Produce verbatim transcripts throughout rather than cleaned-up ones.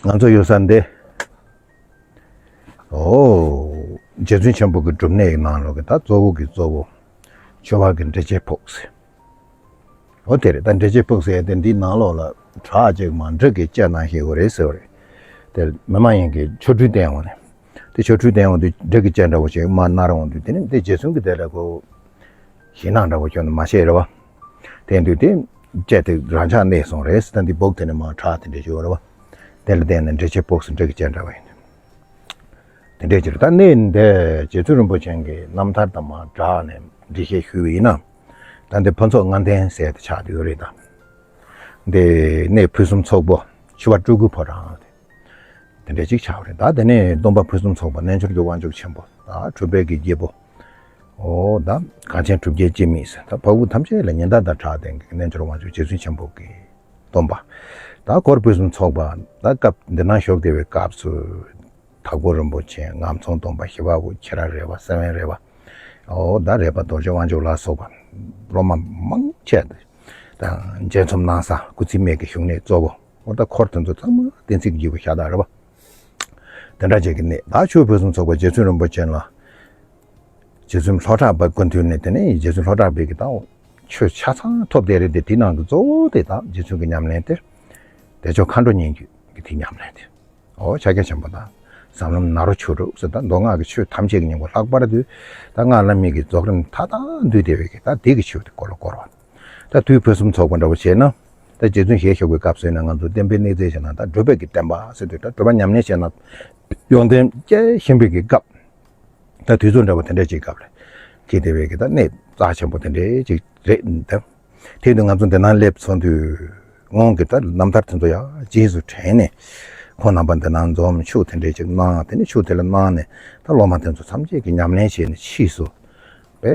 ང་ཚོ་ཡོད་ས་འདི། ཨོ། རྗེ་བཙུན་ཆེན་པོ་གི་སྒྲུབ་གནས་ཡི་ནང་ལོགས་ཀྱི་ད་གཙོ་བོ་གི་གཙོ་བོ། ཆོས་བར་གྱི་འགྲེལ་བྱེད་ཕོགས་ཟེར། ཨོ་དེ་རེད། ད་འགྲེལ་བྱེད་ཕོགས་ཟེར་ཡ་དེ་འདིའི་ནང་ལོགས་ལ་བྲག་ཅིག་མར་འབྲུ་གི་སྐྱེས་གནང་ཞེས་པ་རེད་ཟེར་བ་རེད། དེ་མི་མ་ཡིན་གྱི་ཆོ་འཕྲུལ་བསྟན་འོང་ནས། དེ་ཆོ་འཕྲུལ་བསྟན་འོང་དུས་འབྲུ་གི་སྐྱེས་འདྲ་བོ་ཞིག་མར་ནར་འོང་དུས་དེ་ནི་དེ་རྗེ་བཙུན་གྱི་དེ་ལ་གོ། ཞེད་སྣང་འདྲ་བོ་ཁྱོན་ནས་མ་བྱས་རེད་བ། དེ་དུས་དེ་སྐྱེས་དེ་རང་འཇགས་གནས་སོང་རེད་ཟེར། ད་འདི་སྦུག་དེ་ནས་མར་བྲག་དེ་འདྲ་ཞིག་ཡོད་རེད་བ། དེ་ལ་བརྟེན་ནས་འགྲེལ་བྱེད་ཕོགས་ཟེར་འབྲུ་གི་སྐྱེས་འདྲ་བ་ཡིན། དེ་འདྲའི་ཕྱིར་ད་གནས་འདི་རྗེ་བཙུན་རིན་པོ་ཆེ་གི་རྣམ་ཐར་དང་མར་སྦྲགས་ནས་འགྲེལ་བཤད་ཞུས་པ་ཡིན་ན། ད་འདི་ཕུན་ཚོགས་ལྔ་ལྡན་ཟེར་དེ་ཆགས་བསྡད་ཡོད་རེད་ད། འདི་གནས་ཕུན་སུམ་ཚོགས་པོ་ཆུ་བར་སྤྲུལ་སྐུའི་ཕོ་བྲང་དེ། དེ་འདྲ་ཅིག་ཆགས་པ་རེད། ད་དེ་ནས་སྟོན་པ་ཕུན་སུམ་ཚོགས་པ་རྣལ་འབྱོར་གྱི་དབང་ཕྱུག་ཆེན་པོ་ད་གྲུབ་པའི་གི་རྒྱལ་པོ། ཨོ་ད་གངས་ཅན་གྲུབ་བརྒྱའི་སྤྱན་མིག་ཟེར་ད་འཕགས་བོད་ཐམས་ཅད་ལ་ཉི་ཟླ་དང་ཕྲ་ལྡན་གྱི་རྣལ་འབྱོར་དབང་ཕྱུག་རྗེ་བཙུན་ཆེན་པོ་གི་སྟོན་པ། ད་འཁོར་ཕུན་སུམ་ཚོགས་པ་ད་སྐབས་འདི་ན་བཞུགས་བསྡད་པའི་སྐབས་སུ། དྭགས་པོ་རིན་པོ་ཆེ་ངམ་ཚང་སྟོན་པ་ཞི་བ་འོད་ཁྱི་ར་རས་པ་སེ་བན་རས་པ། ཨོ་ད་རས་པ་རྡོ་རྗེ་དབང་ཕྱུག་ལ་སོགས་པ་སློབ་མ་མང་ཆེ་དང་མཇལ་འཛོམས་གནང་ས་སྐུ་ཚེ་སྨད་ཀྱི་བཞུགས་གནས་གཙོ་བོ། ཨོ་ད་འཁོར་དེ་ཚོ་ཚང་མ་བསྟན་སྲིད་ཀྱི་བརྒྱུད་པ་ཤ་སྟག་རེད་པ། དེ་འདྲ་བྱེད་ཀྱི་གནས་ད་ཆོས་ཕུན་སུམ་ཚོགས་པ་རྗེ་བཙུན་རིན་པོ་ཆེ་ལ། རྗེ་བཙུན་ལྷོ་བྲག་པ་སྐུ་མདུན་ནས་དེ་ནས་རྗེ་བཙུན་ལྷོ་བྲག་པའི་གི་ད་ཆོས་ཆ་ཚང་ཐོབ་བསྡད་རེད་དེ། དེའི་ནང་གི་གཙོ་བོ་དེ་ད་རྗེ་བཙུན་གྱི་ཉམས་ལེན་དེ། བདེ་མཆོག་མཁའ་འགྲོ་སྙན་བརྒྱུད་ཀྱི་དེ་ཉམས་ལེན་དེ། ཨོ་ཕྱག་རྒྱ་ཆེན་པོ་དང་། ཟབ་ལམ་ནཱ་རོ་ཆོས་དྲུག་ཟེར་ད་མདོ་སྔགས་ཀྱི་ཆོས་ཐམས་ཅད་ཀྱི་སྙིང་པོ་ལྷག་པར་དུ། ད་སྔགས་བླ་མེད་ཀྱི་རྫོགས་རིམ་མཐའ་དག་འདུས་བསྡད་པའི་གི་ད་དེ་གི་ཆོས་དེ་སྐོར་ལ་བསྐོར་བ། ད་དུས་ཕུན་སུམ་ཚོགས་པ་འདྲ་བོ་བྱས་ན། ད་རྗེ་བཙུན་ཞལ་བཞུགས་པའི་སྐབས་སུ་ཡིན་ན་ང་ཚོ་བསྟན་པའི་གནས་ཚད་བྱས་ན་ད་སྒྲུབ་པའི་གི་བསྟན་པ་ཟེར་དུས་ད་སྒྲུབ་པ་ཉམས་ལེན་བྱས་ན། ཡོན་ཏན་སྐྱེ་བཞིན་པའི་གི་སྐབས། ད་དུས་ཚོད་འདྲ་བོ་དེ་འདྲ་ཅིག་སྐབས་ལ། ཁྱེད་དེ་བས་ཀྱི་ད་གནས་རྩ་ཆེན་པོ་དེ་འདྲ་ཅིག་རེད་འདུག་དེ་དུས་ང་ཚོ་འདི་ན་སླེབས་ཚོགས་དུས། སྔོན་གྱི་ད་རྣམ་ཐར་དེ་ཚོ་ཡང་རྗེས་སུ་དྲན་ནས། ཁོང་རྣམ་པ་འདི་ན་འཛོམས་ཆོས་དེ་འདྲ་ཅིག་གནང་དེ་ནས་ཆོས་དེ་ལ་གནང་ནས་ད་སློབ་མ་དེ་ཚོ་ཐམས་ཅད་ཀྱིས་ཉམས་ལེན་བྱས་ནས་ཕྱིས་སུ། པས།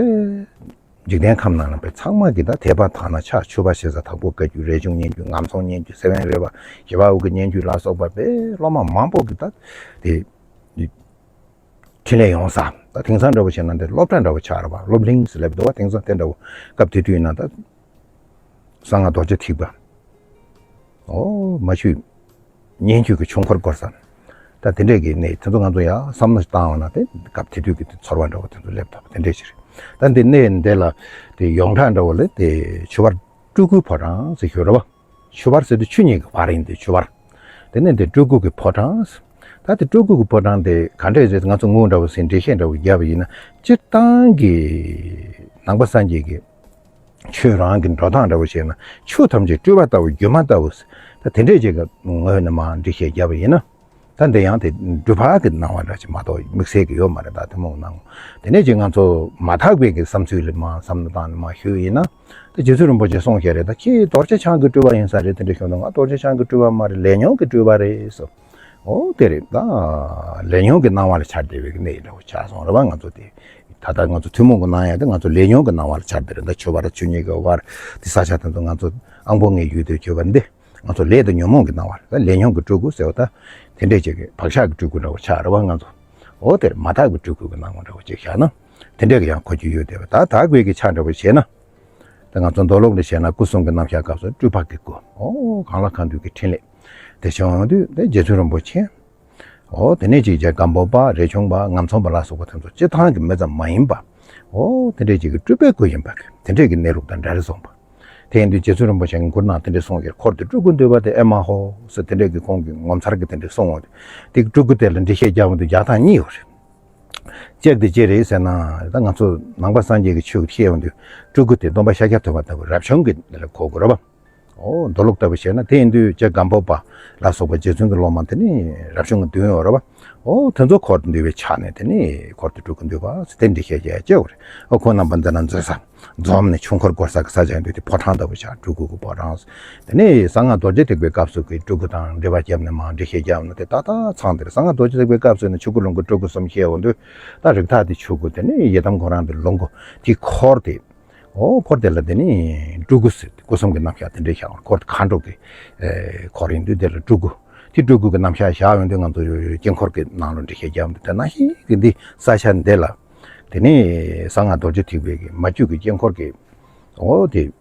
འཇིག་རྟེན་ཁམས་ནང་ལ་པས་ཚང་མ་གི་ད་དད་པ་དག་སྣང་ཕྱག་མཆོད་པ་བྱེད་ས་དྭགས་པོ་བཀའ་བརྒྱུད་རས་ཆུང་སྙན་བརྒྱུད་ངམ་ཚང་སྙན་བརྒྱུད་སེ་བན་རས་པ་ཞི་བ་འོད་ཀྱི་སྙན་བརྒྱུད་ལ་སོགས་པ་པས་སློབ་མ་མང་པོ་གི་ད་དེ། འཕྲིན་ལས་ཡོང་ས་ད་དེང་སང་འདྲ་བོ་བྱས་ན་འདི་སློབ་གྲྭ་འདྲ་བོ་ཆགས་རེད་པ། སློབ་གླིང་ཟེར་ལབ་འདུག་པ། དེང་སང་དེ་འདྲ་བོ་སྐབས་དེ་དུས་ཡིན་ན་ད་གསང་སྔགས་རྡོ་རྗེ་ཐེག་པ། ཨོ་མ་ཆུ། སྙན་བརྒྱུད་ཀྱི་ཆོས་འཁོར་བསྐོར་ས། ད་དེ་འདྲས་ཀྱི་གནས་དེ་ཚོ་ང་ཚོ་ཡང་བསམ་བློ་བཏང་བ་ན་དེ་སྐབས་དེ་དུས་ཀྱི་དེ་ཚོར་བ་འདྲ་བོ་དེ་ཚོ་སླེབས་ཐུབ་པ་དེ་འདྲས་ཞིག་རེད། ད་འདི་གནས་འདི་ལ་དེ་ཡོངས་གྲགས་འདྲ་བོ་ལས་དེ་ཆུ་བར་སྤྲུལ་སྐུའི་ཕོ་བྲང་ཟེར་ཞུ་རེད་པ། ཆུ་བར་ཟེར་དུས་ཆུ་གཉིས་ཀྱི་བར་ཡིན་ཏེ་ཆུ་བར། དེ་ནས་འདི་སྤྲུལ་སྐུ་གི་ཕོ་བྲང་། ད་དེ་སྤྲུལ་སྐུ་གི་ཕོ་བྲང་དེ་ག་འདྲས་རེད། ང་ཚོ་ངོ་འདྲ་བོ་ཟིན་འགྲེལ་བཤད་འདྲ་བོ་བརྒྱབ་པ་ཡིན་ན་སྤྱིར་བཏང་གི་ནང་པ་སངས་རྒྱས་ཀྱི་ཆོས་རང་གི་འགྲོ་སྟངས་འདྲ་བོ་བྱས་ན་ཆོས་ཐམས་ཅད་སྤྲུལ་པ་ལྟ་བུ་སྒྱུ་མ་ལྟ་བུ། ད་དེ་འདྲས་ཅིག་གི་ངོས་ནས་མར་འགྲེལ་བཤད་བརྒྱབ་པ་ཡིན་ན། ད་འདི་ཡང་དེ་སྒྲུབ་པ་གི་སྣང་བ་འདྲ་ཅིག་མ་གཏོགས་དམིགས་བསལ་གྱི་ཡོད་མ་རེད། ད་ཐུན་མོང་གི་སྣང་བ་དེ་ནས་ཅིག་ང་ཚོ་མ་དག་པའི་གི་བསམ་ཚུལ་ལ་མར་བསམ་བློ་བཏང་ནས་མར་ཞུས་ཡིན་ན། ད་རྗེ་བཙུན་རིན་པོ་ཆེ་གསུངས་བཞག་རེད། ད་ཁྱེད་རྡོ་རྗེ་འཆང་གི་སྤྲུལ་པ་ཡིན་ས་རེད། དེ་འདྲ་ཞུས་ན་ང་རྡོ་རྗེ་འཆང་གི་སྤྲུལ་པ་མ་རེད། ལས་ཉོན་གྱི་སྤྲུལ་པ་རེད་ཟེར། ཨོ་དེ་རེད། ད་ལས་ཉོན་གྱི་སྣང་བ་ལ་འཆར་བསྡད་པའི་གནས་འདྲ་བོ་ཆགས་སོང་རེད་པ། ང་ཚོ་དེ་ད་ལྟ་ང་ཚོ་ཐུན་མོང་གི་སྣང་ཡ་དེ་ང་ཚོ་ལས་ཉོན་གྱི་སྣང་བ་ལ་འཆར་བསྡད་རེད། ད་ཆུ་བར་ཆུ་གཉིས་ཀྱི་བར་དེ་ས་ཆ་དེ་ཚོ་ང་ཚོ་ཨང་པོ་ལྔའི་ཡུལ་དུ་གྱུར་པ་འདི་ང་ཚོ་ལས་དང་ཉོན་མོངས་ཀྱི་སྣང་བ་ལ་ད་ལས་ཉོན་གྱི་སྤྲུལ་སྐུ་ཟེར་བ་ད་དེ་འདྲས་ཅིག་གི་བག་ཆགས་ཀྱི་སྤྲུལ་སྐུ་འདྲ་བོ་ཆགས་རེད་པ། ང་ཚོ་ཨོ་དེར་མ་དག་གི་སྤྲུལ་སྐུ་གི་སྣང་བ་འདྲ་བོ་ཅིག་བཞག་ན་དེ་འདྲས་ཀྱི་ཡང་གོ་རྒྱུ་ཡོད་བསྡད་པ། ད་དག་པའི་གི་ཆ་འདྲ་བོ་བྱས་ན། ད་ང་ཚོ་མདོ་ལོགས་ལ་བཤད་ན་སྐུ་གསུམ་གྱི་རྣམ་གཞག་སྐབས་སུ་སྤྲུལ་པ་གི་སྐུ། ཨོ་གང་ལ་གང་འདུལ་གྱི་འཕྲིན་ལས། དེ་བྱུང་དུས་དེ་རྗེ་བཙུན་རིན་པོ་ཆེ། ཨོ་དེ་ནས་ཅིག་རྗེ་སྒམ་པོ་པ་རས་ཆུང་པ་ངམ་ཚང་པ་ལ་སོགས་པ་དེ་ཚོ་སྤྱིར་བཏང་གི་མི་ཙམ་མ་ཡིན་པ། ཨོ་དེ་འདྲས་ཅིག་གི་སྤྲུལ་པའི་སྐུ་ཡིན་པ་གི་དེ་འདྲས་ཀྱི་གནས་ལུགས་དང་འདྲ་རེ་སོང་པ། དེ་ཡིན་དུས་རྗེ་བཙུན་རིན་པོ་ཆེ་གི་མགུར་ནང་དེ་འདྲས་གསུངས་ཀྱི། འཁོར་དུ་སྤྲུལ་སྐུ་འདུས་པ་དེ་ཨེ་མ་ཧོ་ཟེར་དེ་འདྲས་ཀྱི་ཁོང་གི་ངོ་མཚར་གྱི་དེ་འདྲས་གསུངས་འོང་དུས་དེ་སྤྲུལ་སྐུ་དེ་ལ་འགྲེལ་བཤད་རྒྱག་འོང་དུས་རྒྱག་སྟངས་གཉིས་ཡོད་རེད། གཅིག་དེ་ཅི་རེད་ཟེར་ན། ད་ང་ཚོ་ནང་པ་སངས་རྒྱས་ཀྱི་ཆོས་ཀྱི་བཤད་ཡོང་དུས་སྤྲུལ་སྐུ་དེ་སྟོན་པ་ཤཱཀྱ་ཐུབ་པ་ལྟ་བུ་རབ་བྱུང་གི་ལ་གོ་དགོས་རེད་པ། ཨོ་མདོ་ལུགས་ལྟ་བུ་བཤད་ན་དེ་ཡིན་དུས་རྗེ་སྒམ་པོ་པ་ལ་སོགས་པ་རྗེ་བཙུན་གྱི་སློབ་མ་དེ་ནི་རབ་བྱུང་གི་བདུན་ཡོད་རེད་པ། ཨོ་དེ་ཚོ་འཁོར་དུ་འདུས་པའི་ཆ་ནས་དེ་ནི་འཁོར་དུ་སྤྲུལ་སྐུ་འདུས་པ་ཟེར་དེ་འགྲེལ་བཤད་རྒྱག་ཡ་ཅིག་ཡོད་རེད། ཨོ་ཁོང་རྣམ་པ་འདི་ན་འཛུལ་ས། འཛོམས་ནས་ཆོས་འཁོར་བསྐོར་ས་གི་ས་ཆ་ཡིན་དུས་དེ་ཕོ་བྲང་ལྟ་བུ་ཆགས། སྤྲུལ་སྐུ་གི་ཕོ་བྲང་། དེ་ནས་གསང་སྔགས་རྡོ་རྗེ་ཐེག་པའི་སྐབས་སུ་གི་སྤྲུལ་སྐུ་དང་འབྲེལ་བ་བརྒྱབ་ནས་མར་འགྲེལ་བཤད་བརྒྱབ་ན་དེ་ཏག་ཏག་ཚང་དེར། གསང་སྔགས་རྡོ་རྗེ་ཐེག་པའི་སྐབས་སུ་ནི་ཆོས་སྐུ་ལོངས་སྐུ་སྤྲུལ་སྐུ་གསུམ་བཤད་འོང་དུས་ད་རིགས་ཐ་དེ་ཆོས་སྐུ། དེ་ནས་ཡི་དམ་ཁོ་རང་དེ་ལོངས་སྐུ། དེ་འཁོར་དེ། ཨོ་འཁོར་དེ་ལ་དེ་ནི་སྤྲུལ་སྐུ་ཟེར་སྐུ་གསུམ་གྱི་རྣམ་གཞག་དེ་འདྲའི་བཞག་འཁོར་མཁའ་འགྲོ་གི་ཨེ་འཁོར་ཡིན་དུས་དེ་ལ་སྤྲུལ་སྐུ། དེ་སྤྲུལ་སྐུ་གི་རྣམ་གཞག་བཞག་ཡོང་དུས་ང་ཚོ་དཀྱིལ་འཁོར་གྱི་ནང་ལ་འགྲེལ་བཤད་རྒྱག་འདུག་དེ་ནང་བཞིན་གྱི་འདི་ས་ཆ་འདི་ལ། དེ་ནས་གསང་སྔགས་རྡོ་རྗེ་ཐེག་པའི་གི་མ་བཅུ་གི་དཀྱིལ་འཁོར་གྱི། ཨོ་དེ།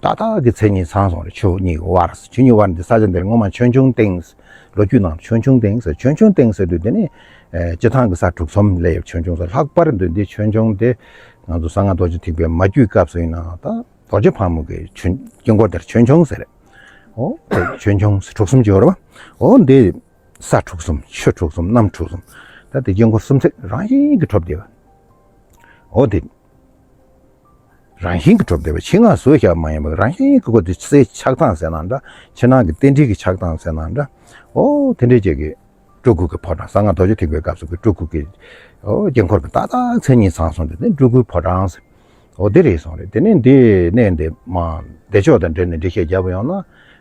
ཏག་ཏག་གི་མཚན་ཉིད་ཚང་སོང་རེད། ཆོས་གཉིས་ཀྱི་དབར། ཆོས་གཉིས་དབར་འདི་ས་ཆ་འདིར་སྔོན་མ་ཆོས་འབྱུང་སྟེང་ ལོ་རྒྱུས་ནང་ཆོས་འབྱུང་སྟེང་ཟེར། ཆོས་འབྱུང་སྟེང་ཟེར་དུས་དེ་ནི་སྤྱི་བཏང་གི་ས་དྲུག་གསུམ་ལས་ཆོས་འབྱུང་ཟེར། ལྷག་པར་དུ་འདི་ཆོས་འབྱུང་དེ་ང་ཚོ་གསང་སྔགས་རྡོ་རྗེ་ཐེག་པའི་མ་རྒྱུད་སྐབས་སུ་ཡིན་ནའང་ད་རྡོ་རྗེ་ཕག་མོ་གི་ཆོས་དཀྱིལ་འཁོར་དེར་ཆོས་འབྱུང་ཟེར། འོ་དེ་ཆོས་འབྱུང་དྲུག་གསུམ་བརྗོད་རེད་བ། འོ་འདི་ས་དྲུག་གསུམ་ཆོས་དྲུག་གསུམ་གནམ་དྲུག་གསུམ། ད་དེ་དཀྱིལ་འཁོར་གསུམ་ཚིག་རང་བཞིན་གྱིས་གྲུབ་བསྡད་པ། འོ་དེ་རང་བཞིན་གྱིས་གྲུབ་བསྡད་པ། ཕྱི་ནང་བཟོས་བཞག་མ་ཡིན་པ། རང་བཞིན་གྱིས་ཁོ་དེ་སའི་ཆགས་སྟངས་ཟེར་ན་འདྲ། ཕྱི་ནང་གི་རྟེན་འབྲེལ་གྱི་ཆགས་སྟངས་ཟེར་ན་འདྲ། འོ་དེ་འདྲའི་ཅིག་གི་སྤྲུལ་སྐུ་གི་ཕོ་བྲང་། གསང་སྔགས་རྡོ་རྗེ་ཐེག་པའི་སྐབས་སུ་གི་སྤྲུལ་སྐུ་གི་འོ་དཀྱིལ་འཁོར་གྱི་ཏག་ཏག་མཚན་ཉིད་ཚང་སོང་དུས་ནི་སྤྲུལ་སྐུའི་ཕོ་བྲང་ཟེར། འོ་དེ་རེད་སོང་རེད། དེ་ནས་འདི་གནས་འདི་མ་བདེ་མཆོག་དང་འབྲེལ་ནས་འགྲེལ་བཤད་བརྒྱབ་ཡོང་ན་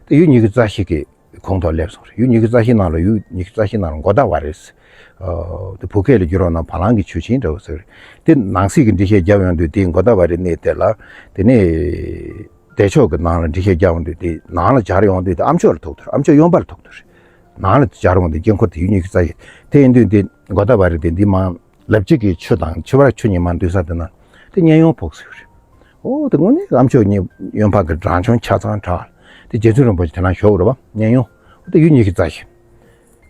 དེ་ཡུལ་ཉི་ཤུ་རྩ་བཞི་གི་ཁོངས་གཏོགས་སླེབས་སོང་རེད། ཡུལ་ཉི་ཤུ་རྩ་བཞི་ནང་ལ་ཡུལ་ཉི་ཤུ་རྩ་བཞི་ནང་ལ་གོ་ད་བ་རེད། ཨོ་དེ་བོད་སྐད་ལ་བསྒྱུར་བ་ན་བ་ལང་གི་ཆུ་ཆེན་འདྲ་བོ་ཟེར་རེད། དེ་ནང་གསེས་ཀྱི་འགྲེལ་བཤད་བརྒྱབ་ཡོང་དུས་དེ་གོ་ད་བ་རེད་གནས་དེ་ལ། དེ་ནས་བདེ་མཆོག་གི་ནང་ལ་འགྲེལ་བཤད་བརྒྱབ་ཡོང་དུས་དེ་ནང་ལ་སྦྱར་ཡོང་དུས་དེ་ཨ་མཆོག་ལ་ཐུག་དུས་ཨ་མཆོག་གཡོན་པ་ལ་ཐུག་དུས་ནང་ལ་སྦྱར་ཡོང་དུས་དཀྱིལ་འཁོར་དེ་ཡུལ་ཉི་ཤུ་རྩ་བཞི། དེ་ཡིན་དུས་དེ་གོ་ད་བ་རེད་དེ་འདི་མ་ལབ་ཅིག་གི་ཆུ་དང་ཆུ་བར་ཆུ་ཉི་མ་འདུས་ས་དེ་ན་དེ་གཉན་ཡོན་ཕོག་ཟེར་རེད། ཨོ་དེ་དངོས་གནས་ཨ་མཆོག་གཉིས་གཡོན་ཕག་གི་རང་བྱུང་ཆ་ཚང་དྲག་དེ་རྗེ་བཙུན་རིན་པོ་ཆེ་དེ་ན་བཞུགས་རེད་བ། གཉན་ཡོན། ཨོ་དེ་ཡུལ་ཉི་ཤུ་རྩ་བཞི་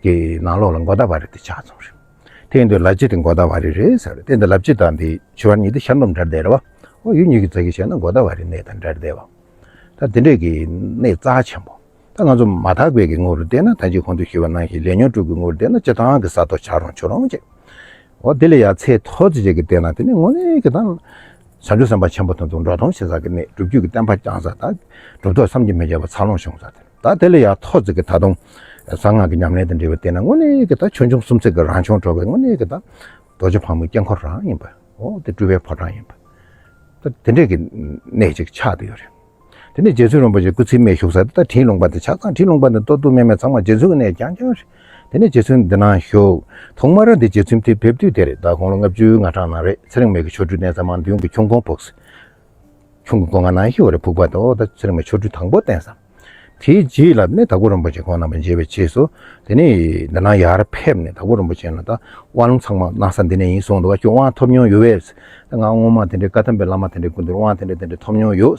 གི་ནང་ལོགས་ལ་གོ་ད་བ་རེད་དེ་ཆགས་སོང་རེད། དེ་ཡིན་དུས་ལ་ཅི་དེ་གོ་ད་བ་རེད་རེད་ཟེར་རེད། དེ་འདི་ལབ་ཅི་དང་དེ་ཆུ་བར་གཉིས་དེ་ཤར་འདོམ་འདྲ་བསྡད་རེད་བ། ཨོ་ཡུལ་ཉི་ཤུ་རྩ་བཞི་བྱས་ན་གོ་ད་བ་རེད་གནས་དང་འདྲ་བསྡད་བ། ད་དེ་འདྲས་ཀྱི་གནས་རྩ་ཆེན་པོ། ད་ང་ཚོ་མ་དག་པའི་གི་ངོ་རུ་བལྟས་ན་ད་ཅི་གོང་དུ་ཞུས་པ་ནང་བཞིན་ལས་ཉོན་དྲུག་གི་ངོ་རུ་བལྟས་ན་སྤྱི་བཏང་གི་ས་རྡོ་བྱ་རུང་ཆུ་རུང་བྱས། འོ་དེ་ལས་ཡང་ཚད་མཐོ་ཙམ་ཅིག་གི་བལྟས་ན་དེ་ནི་དངོས་གནས་ཀྱི་ད་བྱང་ཆུབ་སེམས་དཔའ་ཆེན་པོ་དེ་ཚོ་འགྲོ་སྟངས་བྱེད་ས་གི་གནས། སྒྲུབ་བརྒྱུད་ཀྱི་བསྟན་པ་བསྐྱངས་ས་དང་གྲུབ་ཐོབ་བསམ་གྱིས་མི་ཁྱབ་པ་འཚར་ལོངས་བྱུང་ས་དེ། ད་དེ་ལས་ཡང་མཐོ་ཙམ་གི་ད་དུང་གསང་སྔགས་ཀྱི་ཉམས་ལེན་དང་འབྲེལ་བའི་བལྟས་ན་དངོས་གནས་ཀྱི་ད་ཆོས་འབྱུང་གསུམ་ཚིག་གི་རང་བྱུང་གྲུབ་པའི་དངོས་གནས་ཀྱི་ད་རྡོ་རྗེ་ཕག་མོའི་དཀྱིལ་འཁོར་རང་ཡིན་པ། འོ་དེ་སྤྲུལ་པའི་ཕོ་བྲང་ཡིན་པ། ད་དེ་འདྲས་ཀྱི་གནས་ཅིག་ཆགས་བསྡད་ཡོད་རེད། དེ་ནས་རྗེ་བཙུན་རིན་པོ་ཆེ་སྐུ་ཚེའི་སྨད་བཞུགས་ས་དེ་ད་དྲིན་ལུང་པ་དེ་ཆ་ཚང་། དྲིན་ལུང་པ་འདི་ཏོག་ཏུ་སྨད་སྨད་ཚང་མ་རྗེ་བཙུན་གྱི་གནས་རྐྱང་རྐྱང་རེད། དེ་ནས་རྗེ་བཙུན་འདི་ན་བཞུགས། ཐོག་མར་འདི་རྗེ་བཙུན་དེ་ཕེབས་དུས་དེ་རེད། ད་དགུང་ལོ་ལྔ་བཅུ་ང་གྲངས་ནང་རེད། ཚེ་རིང་མ་གི་ཆོ་འཕྲུལ་གནས་ཚང་མ་མདུན་གྱི་ཁྱུང་ཁོང་ཕུག་ཁྱུང་གི་སྒོ་ང་ནང་ཞིག་རེད། ཕུག་པ་དེ་འོ་ད་ཚེ་རིང་མའི་ཆོ་འཕྲུལ་དང་པོ་བསྟན་ས། དེའི་རྗེས་ལ་ནི་དྭགས་པོ་རིན་པོ་ཆེ་ཁོང་རྣམ་པ་མཇལ་བའི་རྗེས་སུ་དེ་ནས་འདི་ན་ཡར་ཕེབས་ནས་དྭགས་པོ་རིན་པོ་ཆེ་ལ་ད་དབང་ལུང་ཚང་མ་གནང་ས་འདི་ནས་ཡིན་གསུངས་འདུག་བ། ཁྱོད་དབང་ཐོབ་མྱོང་ཡོད་པས། ད་ང་སྔོན་མ་དེ་འདྲའི་བཀའ་གདམས་པའི་བླ་མ་དེ་འདྲའི་སྐུ་མདུན་དབང་དེ་འདྲ་དེ་འདྲ་ཐོབ་མྱོང་ཡོད།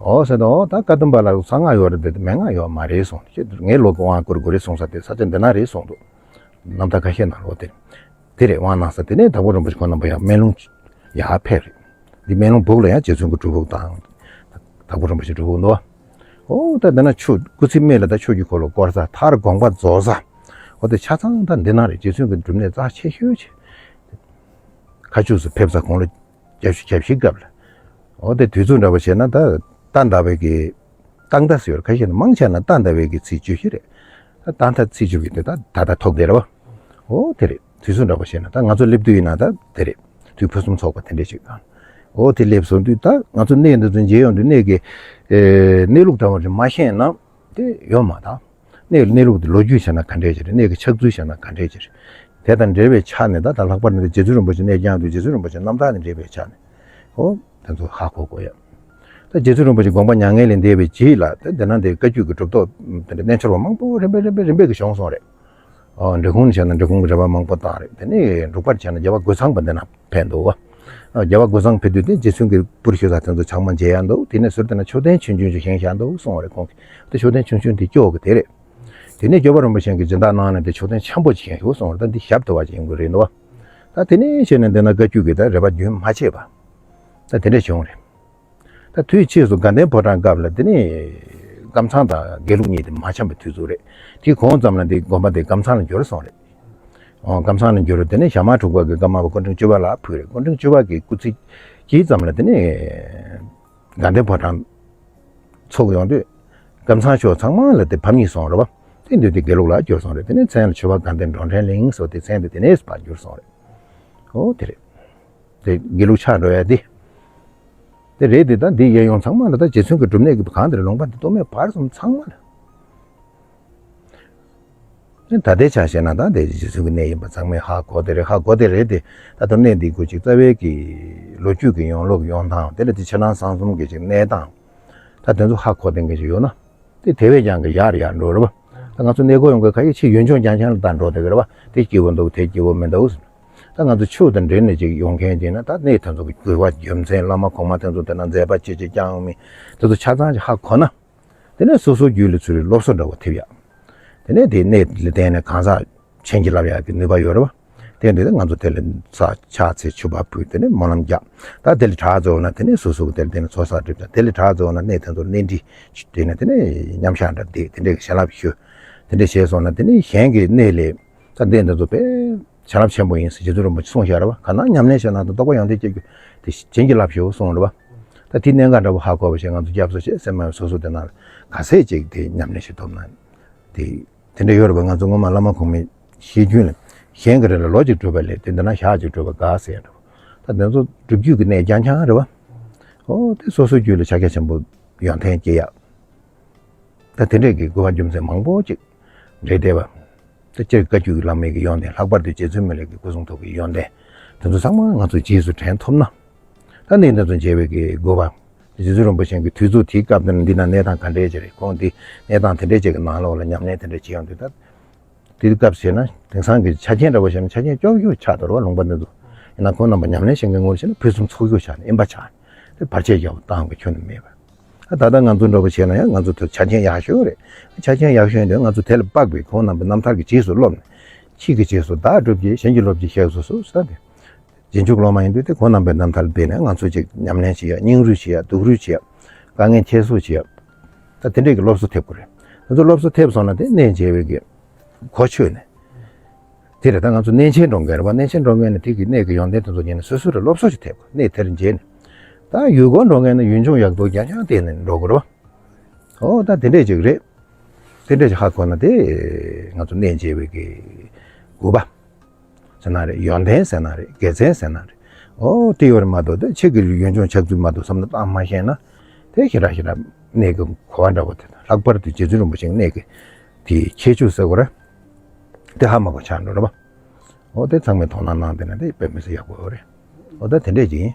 འོ་ཟེར་དུས་འོ་ད་བཀའ་གདམས་པ་ལ་གསང་སྔགས་ཡོད་རེད་དེ་མན་ངག་ཡོད་མ་རེད་གསུངས། ཁྱོད་ངའི་ལུགས་ཀྱི་དབང་བསྐུར་དགོས་རེད་གསུངས་ས་དེ་ས་ཆ་འདི་ན་རེད་གསུངས་འདུག་རྣམ་ཐར་ཁ་ཤས་ནང་ལོགས་དེ། དེ་རེད། དབང་གནང་ས་དེ་ནས་དྭགས་པོ་རིན་པོ་ཆེ་ཁོང་རྣམ་པ་ཡང་སྨན་ལུང་ཡར་ཕེབས་རེད། འདི་སྨན་ལུང་སྦུག་ལ་ཡང་རྗེ་བཙུན་གྱི་སྒྲུབ་ཕུག་དང་། དྭགས་པོ་རིན་པོ་ཆེ་སྒྲུབ་ཕུག་འདུག་འོ་ད་འདི་ན་ཆོས་སྐུ་ཚེའི་སྨད་ལ་ད་ཆོས་ཀྱི་འཁོར་ལོ་བསྐོར་ས། མཐར་དགོངས་པ་རྫོགས་ས། འོ་དེ་ཆ་ཚང་ད་འདི་ན་རེད། རྗེ་བཙུན་གྱི་སྒྲུབ་གནས་རྩ་ཆེ་ཤོས་ཆེ། མཁའ་མཆོག་སུ་ཕེབས་ས་དགུང་ལོ་བརྒྱད་ཅུ་གྱ་བཞི་སྐབས་ལ། འོ་དེ་དུས་ཚོད་འདྲ་པོ་བྱས་ན་ད་རྟ་མདའ་བའི་གི་རྟ་མདའ་ཟེར་ཡོད་རེད། ཁ་ཤས་ནི་མང་ཆེ་ན་རྟ་མདའ་བའི་གི་ཚེས་བཅུ་བཞི་རེད། ད་རྟ་མདའ་ཚེས་བཅུ་བཞི་དེ་ད་ད་ལྟ་ཐོག་དེ་རེད་བ། འོ་དེ་རེད། དུས་ཚོད་འདྲ་པོ་བྱས་ན་ད་ང་ཚོ་སླེབས་དུས་ཡིན་ན་ད་དེ་རེད། དུས་ཕུན་སུམ་ཚོགས་པ་དེ་འདྲས་ཞིག་དང་། འོ་དེ་སླེབས་སོང་དུས་ད་ང་ཚོ་གནས་འདི་ཚོ་མཇལ་ཡོང་དུས་གནས་ཀྱི་ཨེ་གནས་ལུགས་འདྲ་པོ་རེ་མ་ཤེས་ན་དེ་ཡོད་མ་ད། གནས་གནས་ལུགས་དེ་ལོ་རྒྱུས་བྱས་ན་ག་འདྲས་ཅིག་རེད། གནས་ཀྱི་ཆགས་ཚུལ་བྱས་ན་ག་འདྲས་ཅིག་རེད། དེ་དང་འབྲེལ་བའི་ཆ་ནས་ད་ད་ལྷག་པར་དུ་རྗེ་བཙུན་རིན་པོ་ཆེ་གནས་རྐྱང་དུ་རྗེ་བཙུན་རིན་པོ་ཆེ་རྣམ་ཐར་དང་འབྲེལ་བའི་ཆ་ནས་ཨོ་དེ་ཚོ་ཧ་གོ་དགོས་ཡ། ད་རྗེ་བཙུན་རིན་པོ་ཆེ་དགོངས་པ་མྱ་ངན་ལས་འདས་པའི་རྗེས་ལ་ད་དེ་ན་དེ་བཀའ་བརྒྱུད་ཀྱི་གྲུབ་ཐོབ་དེ་འདྲ་རྣལ་འབྱོར་པ་མང་པོ་རིམ་པས་རིམ་པས་རིམ་པས་ཀྱི་བྱུང་སོང་རེད། ཨོ་འབྲི་གུང་བྱས་ན་འབྲི་གུང་གི་རེ་བ་མང་པོ་བཏང་རེད། དེ་ནས་འབྲུག་པར་བྱས་ན་རྒྱལ་བ་རྒོད་ཚང་པ་འདི་ན་ཕེབས་འདུག་བ། རྒྱལ་བ་རྒོད་ཚང་ཕེབས་དུས་དེ་རྗེ་བཙུན་གྱི་སྤུར་ཞུ་ས་དེ་ཚོ་ཚང་མ་མཇལ་ཡ་འདུག་དེ་ནས་ཟུར་དེ་ན་མཆོད་རྟེན་ཆུང་ཆུང་ཞིག་བཞེངས་བཞག་འདུག་གསུངས་པ་རེད་ཁོང་གིས། དེ་མཆོད་རྟེན་ཆུང་ཆུང་དེ་སྐྱོ་གི་དེ་རེད། དེ་ནས་སྐྱོབ་པ་རིན་པོ་ཆེ་གིས་སྦྱིན་བདག་གནང་ནས་དེ་མཆོད་རྟེན་ཆེན་པོ་ཞིག་བཞེངས་ཡོད་གསུངས་པ་རེད། ད་འདི་ཞབས་བཏུ་བ་ཅིག་ཡིན་དགོས་རེད་འདུག་བ། ད་དེ་ནས་བྱས་ནས་འདི་ན་བཀའ་བརྒྱུད་ཀྱི་ད་རེ་བ་རྒྱུན་མ་ཆད་པ། ད་དེ་འདྲ་བྱུང་རེད། ད་དུས་ཕྱིས་སུ་དགའ་ལྡན་ཕོ་བྲང་སྐབས་ལ་དེ་ནས་ཀམ་ཚང་དང་དགེ་ལུགས་གཉིས་དེ་མ་འཆམ་པའི་དུས་ཚོད་རེད། དེའི་གོང་ཙམ་ལ་དེ་དགོན་པ་དེ་ཀམ་ཚང་ལ་འགྱུར་སོང་རེད། ཨོ་ཀམ་ཚང་ལ་འགྱུར་དེ་ནས་ཞྭ་དམར་འབྲུག་པ་གི་བཀའ་མ་པ་སྐུ་ཕྲེང་བཅུ་པ་ལ་ཕུལ་རེད། སྐུ་ཕྲེང་བཅུ་པ་གི་སྐུ་ཚེ་གཅིག་ཙམ་ལ་དེ་ནས་དགའ་ལྡན་ཕོ་བྲང་ཚུགས་ཡོང་དུས་ཀམ་ཚང་ཕྱོགས་ཚང་མ་ལ་དེ་ཕམ་ཉེས་སོང་རེད་བ། དེ་དུས་དེ་དགེ་ལུགས་ལ་འགྱུར་སོང་རེད། དེ་ནས་མཚན་ལ་ཆོས་པ་དགའ་ལྡན་འགྲོ་འདྲེན་གླིང་སོགས་དེ་མཚན་དེ་དེ་ནས་ཕར་འགྱུར་སོང་རེད། ཨོ་དེ་རེད། དེ་དགེ་ལུགས་ཆགས་འགྲོ་ཡ་དེ། དེ་རེད་དེ་ད་འདི་གཡས་གཡོན་ཚང་མ་ལ་ད་རྗེ་བཙུན་གྱི་སྒྲུབ་གནས་ཀྱི་གང་དེར་ལུང་པ་འདི་སྟོད་སྨད་བར་གསུམ་ཚང་མ་ལ། ད་ལྟའི་ཆ་བཤད་ན་ད་དེ་རྗེ་བཙུན་གྱི་གནས་ཡིན་པ་ཚང་མས་ཧ་གོ་དེ་རེད། ཧ་གོ་དེ་རེད་དེ། ད་ལྟ་གནས་འདི་གུ་ཅིག་རྩ་བའི་གི་ལོ་རྒྱུས་ཀྱི་ཡོང་ལུགས་ཡོང་སྟངས་དེ་ལ་དེ་ཕྱི་ནང་གསང་གསུམ་གྱི་ཅིག་གནས་སྟངས། ད་དེ་ཚོ་ཧ་གོ་དེ་འགའ་ཞིག་ཡོད་ན། དེ་དེ་བས་ཀྱང་གི་ཡར་ཡར་འགྲོ་རེད་བ། ད་ང་ཚོ་གནས་སྐོར་ཡོང་གི་ཁ་ཡིག་ཆེས་ཡུལ་ལྗོངས་རྐྱང་རྐྱང་ལ་ད་འགྲོ་དེ་གི་རེད་བ། དེ་སྐྱིད་པོ་འདུག་དེ་སྐྱིད་པོ་མི་འདུག་ད་ང་ཚོ་ཆོས་དང་འབྲེལ་ནས་ཅིག་ཡོང་མཁན་ཅིག་ན་ད་གནས་དེ་ཚོ་གི་དགོས་པ་རྒྱུ་མཚན་བླ་མ་གོང་མ་དེ་ཚོ་དེ་ན་མཛད་པ་ཅི་ཅི་བསྐྱངས་ཡོང་མིན་དེ་ཚོ་ཆ་ཚང་ཅིག་ཧ་གོ་ན། དེ་ནས་སོ་སོ་རྒྱུད་ལ་ཚུར་སློབ་གསོ་འདྲ་བོ་ཐེབས་ཡ། དེ་ནས་དེ་གནས་ལ་བརྟེན་ནས་གང་ཟག་བྱིན་གྱིས་བརླབས་ཡག་གི་ནུས་པ་ཡོད་རེད་བ། དེ་འདྲ་ང་ཚོ་དེ་ལ་ས་ཕྱག་འཚལ་མཆོད་པ་ཕུལ། དེ་ནས་སྨོན་ལམ་རྒྱག་ད་དེ་ལ་གྲྭ་རྫོགས་ན་དེ་ནས་སོ་སོ་གི་དེ་ལ་བརྟེན་ནས་ཚོགས་བསགས་སྒྲུབ་ཀྱང་། དེ་ལ་གྲྭ་རྫོགས་ན་གནས་དེ་ཚོར་གནས་འདྲི་བྱས་ནས་དེ་ནས་མཉམ་བཞག་འདྲ་བསྡད། དེ་འདྲའི་བྱིན་རླབས་ཞུ། དེ་འདྲ་བྱས་སོང་ན་དེ་ནས་གཞན་གྱི་གནས་ལ་ད་གནས་འདི་ཚོ་དཔེ་བྱིན་རླབས་ཆེན་པོ་ཡིན་ཟེར་རྗེ་བཙུན་རིན་པོ་ཆེས་གསུངས་བཞག་རེད་བ། གང་ན་ཉམས་ལེན་བྱས་ན་དང་རྟོགས་པ་ཡོན་ཏན་སྐྱེ་རྒྱུ་དེ་བྱིན་གྱིས་བརླབས་ཞུ་གསུངས་རེད་བ། ད་དེ་གནད་འགག་འདྲ་བོ་ཧ་གོ་བ་བྱས་ང་ཚོ་སྐྱབས་སུ་མཆི་སེམས་མ་སོ་སོ་དེ་ནང་ལ་ག་ཚད་ཅིག་དེ་ཉམས་ལེན་བྱེད་ཐུབ་ན་དེ། དེ་འདྲ་ཡོད་རེད་པ། ང་ཚོ་སྔོན་མ་བླ་མ་གོང་མའི་བཤད་རྒྱུན་ལ། གཞན་གྱི་རེ་ལ་ལོ་གཅིག་སྒྲུབ་པ་ལས་དེ་འདི་ན་ཞག་གཅིག་སྒྲུབ་པ་དགའ་ཟེར་ཡ་འདྲ་བོ། ད་དེ་ཚོ་སྒྲུབ་བརྒྱུད་ཀྱི་གནས་རྐྱང་རྐྱང་རེད་བ། ཨོ་དེ་སོ་སོའི་རྒྱུད་ལ་ཕྱག་རྒྱ་ཆེན་པོ་ཡོན་ཏན་སྐྱེ་ཡ། ད་དེ་འདྲས་ཀྱི་དགོས་པ་རྒྱུ་མཚན་མང་པོ་ཅིག་རེད་བསྡད་པ། ད་སྤྱིར་བཀའ་བརྒྱུད་ཀྱི་བླ་མའི་གི་ཡོན་ཏན། ལྷག་པར་དུ་རྗེ་བཙུན་མི་ལ་གི་སྐུ་གསུང་ཐུགས་ཀྱི་ཡོན་ཏན། དེ་ཚོ་ཚང་མ་ང་ཚོ་རྗེས་སུ་དྲན་ཐུབ་ན། ད་གནས་འདི་ཚོ་མཇལ་བའི་གི་དགོས་པ། རྗེ་བཙུན་རིན་པོ་ཆེ་གི་དུས་ཚོད་དེའི་སྐབས་དེ་ན་འདི་ན་གནས་སྟངས་ག་འདྲས་ཅིག་རེད། ཁོང་འདི་གནས་སྟངས་དེ་འདྲས་ཅིག་གི་ནང་ལོགས་ལ་ཉམས་ལེན་དེ་འདྲས་བྱེད་ཡོང་དུས། ད་དེའི་སྐབས་བྱས་ན་དེང་སང་གི་ཆ་རྐྱེན་འདྲ་བོ་བྱས་ན་ཆ་རྐྱེན་སྐྱོ་པོ་ཆགས་འདུག་རེད་བ། ལུང་པ་འདི་ཚོ་ཡིན་ན་ཁོང་རྣམ་པ་ཉམས་ལེན་བྱེད་མཁན་ངོ་ཤེས་ན་ཕུན་སུམ་ཚོགས་རྒྱུ་ཆགས་ནས་དབེན་པ་ཆགས་ནས་དེ་བར་ཆད་རྒྱག་པ་བཏང་གི་ཁྱོན་ནས་མེད་པ། ད་ལྟ་ང་ཚོ་འདྲ་བོ་བྱས་ན་ཡང་ང་ཚོ་དེ་ཆ་རྐྱེན་ཡག་ཤོས་རེད། ཆ་རྐྱེན་ཡག་ཤོས་འདི་ང་ཚོ་དེ་ལ་དཔག་པའི་ཁོང་རྣམ་པའི་རྣམ་ཐར་གྱི་རྗེས་སུ་སློབ་ནས། ཕྱིས་ཀྱི་རྗེས་སུ་བདག་སྒྲུབ་ཀྱིས། གཞན་གྱིས་སློབ་ཀྱིས་གཤེགས་སུ་གསོལ་ཟེར་ཏེ། རྗེས་འཇུག་སློབ་མ་ཡིན་དུས་དེ་ཁོང་རྣམ་པའི་རྣམ་ཐར་སྦས་ནས་ང་ཚོ་ཅིག་ཉམས་ལེན་བྱེད་ཡ། སྙིང་རུས་བྱེད་ཡ། སྡུག་རུས་བྱེད་ཡ། དཀའ་ངལ་ཁྱད་གསོད་བྱེད་ཡ། ད་དེ་འདྲས་ཀྱི་སློབ་གསོ་ཐེབས་དགོས་རེད། ང་ཚོ་སློབ་གསོ་ཐེབས་སོང་ན་དེ་གནས་མཇལ་བའི་གི་གོ་ཆོད་ནས། དེ་རེད། ད་ང་ཚོ་གནས་ཆེན་འགྲོ་མཁན་རེད་བ། གནས་ཆེན་འགྲོ་མཁན་ནི་དེ་གི་གནས་ཀྱི་ཡོན་ཏན་དེ་ཚོ་ཉན་ནས་སོ་སོ་རེ་སློབ་གསོ་ཞིག་ཐེབས་དགོས། གནས་དེར་མཇལ་ནས། ད་ཡུལ་སྐོར་འགྲོ་མཁན་ནི་ཡུལ་ལྗོངས་ཡག་པོ་རྐྱང་རྐྱང་བལྟས་ནས་འགྲོ་དགོས་རེད་བ། ཨོ་ད་དེ་འདྲས་ཅིག་རེད། དེ་འདྲས་ཅིག་ཧ་གོ་ན་དེ་ང་ཚོ་གནས་མཇལ་བའི་གི་དགོས་པ་ཟེར་ན་རེད། ཡོན་ཏན་ཟེར་ན་རེད། དགེ་མཚན་ཟེར་ན་རེད། ཨོ་དེ་ཡོད་རེད་མ་གཏོགས་དེ་ཕྱི་གི་ཡུལ་ལྗོངས་ཆགས་ཚུལ་མ་གཏོགས་བསམ་བློ་བཏང་མ་ཤེས་ན་དེ་ཞེ་དྲག་ཞེ་དྲག་གནས་ཀྱི་གོ་བ་འདྲ་བོ་དེ་དང་། ལྷག་པར་དུ་རྗེ་བཙུན་རིན་པོ་ཆེའི་གནས་ཀྱི་དེའི་ཁྱད་ཆོས་ཟེར་དགོས་རེད། དེ་ཧ་མ་གོ་ཆགས་འགྲོ་རེད་པ། ཨོ་དེ་ཚང་མས་དོ་སྣང་གནང་བསྡད་ན་དེ་དཔེ་མི་སྲིད་ཡག་པོ་ཡོད་རེད། ཨོ་ད་དེ་འདྲས་ཅིག་ཡིན།